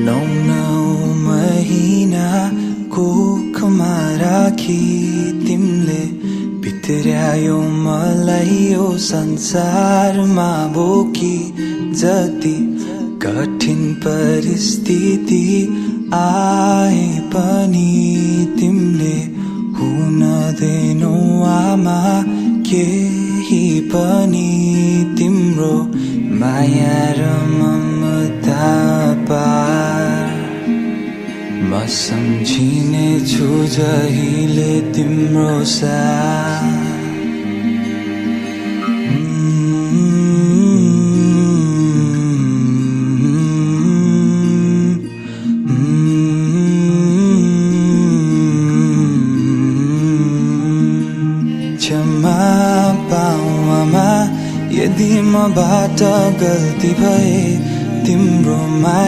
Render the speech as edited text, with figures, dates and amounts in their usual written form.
9 महिना कोखमा राखी तिमीले भित्र्यायो मलाई यो संसारमा बोकी जति कठिन परिस्थिति आए पनि तिमीले हुन दिनौ आमा केही पनि तिम्रो माया र ममता पार म सम्झिने छु जहिले तिम्रो साथ क्षमा पाऊ आमा यदि मबाट गल्ती भए तिम्रो माया